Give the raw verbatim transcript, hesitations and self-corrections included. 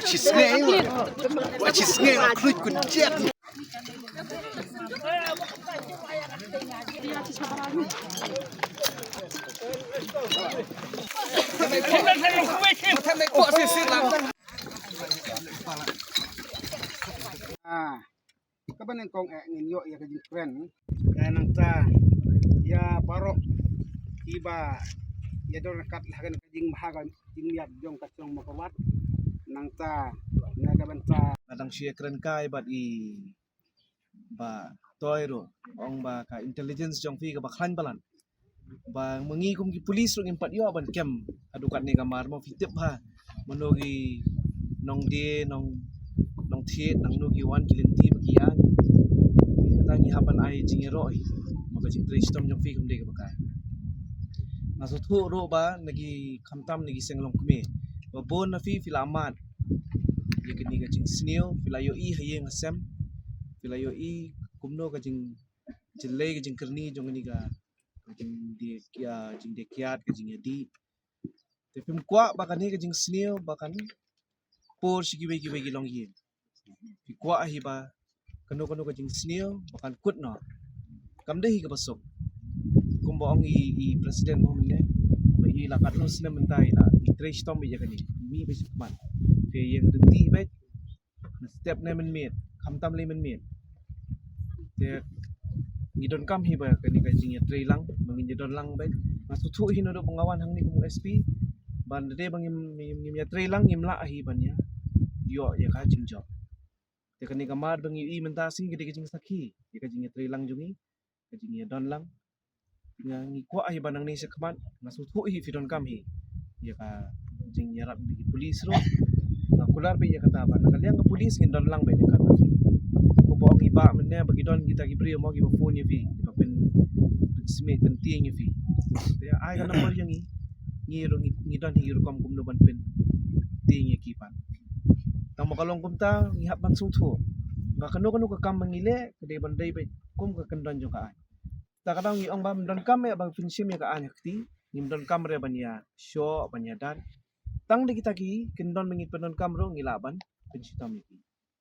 She's name. What she's name? Good jet. Ah, kaba nyngkong eh ngin ïoh ïa ka jingkren. Eh, nangta ïa baroh kiba ïa don kat la ka jingmahaka jingïap jong ka shnong Mawkyrwat. Nangta na ka bynta nga dang shu ïa kren kai bad i Bah Toi ruh, ong ba ka intelligence jong phi kaba khlaiñ palat. Ba ma ngi kum ki police ruh ngim pat ïoh ban kem haduh katne ka mar, mo phi tip ha mano ki nongdie, nong nongthied, nangno ki wan ki lynti ba ki ïaid. Kata ngi hap ban ai jingïaroh hi. Ma ka jingtrei shitom jong phi kam dei kaba kai. Nga sngewthuh ruh ba na ki khamtam na ki seng longkmie ba bun na phi phi la mad ïa kane ka jingsniew, phi la ïohi ha ïing ha sem, phi la ïohi kumno ka jing, jyllei ka jingkyrni jong kane ka, ka jingdie, ka jingdie kiad, ka jingïadih. Te phim kwah ba kane ka jingsniew ba kan pur sha kiwei kiwei ki longïing. Phi kwah hi ba kano kano ka jingsniew ba kan kut noh. Kam dei hi kaba suk. Kumba ong i, i president mo mynne, ba i la katno snem mynta i la, i trei shitom ïa kane. Mih beit shakhmat. Phi ïeng ryntih beit. Na step ne mynmiet, khamtam lei mynmiet. Te ngi donkam hi ba kane ka jingïatreilang, ba ngin ïadon lang beit. Nga sngewthuh hi naduh ba nga wan hangne kum u S P ba lada dei ba ngim, ngim, ngim ïatreilang ngim lah hi ban ïa ïoh ïa ka jingjop. Te kane ka mar ba ngi ïohi mynta sngi ka dei ka jingsakhi ïa ka jingïatreilang jong ngi, ka jingïadon lang. Nga, ngi kwah hi ba nangne shakhmat, nga sngewthuh hi phi donkam hi ïa ka jingïarap na ki police ruh. Nga kular beit ïa kata ba na ka liang ka police ngin don lang beit ïa kata. Kumba ong i bah mynne ba ki don kita ki briew mo kiba phone ïa phi, kiba pyn, pynsmit pyntieng ïa phi. Te ai ka number ïa ngi, ngi ruh ngi, ngi don hi rukom kumno ban pyntieng ïa ki pat. Tang ba ka long kumta ngi hap ban sngewthuh ba kano kano ka kam ba ngi leh ka dei ban dei beit kum ka kyndon jong ka aiñ. Ta ka daw ngi ong ba ym donkam ïa ban pynshim ïa ka aiñ ha kti, ngim donkam re ban ïa shoh ban ïa dat. Tang da kita ki kyndon ba ngi pyndonkam ruh ngi lah ban pynshitom ïa ki.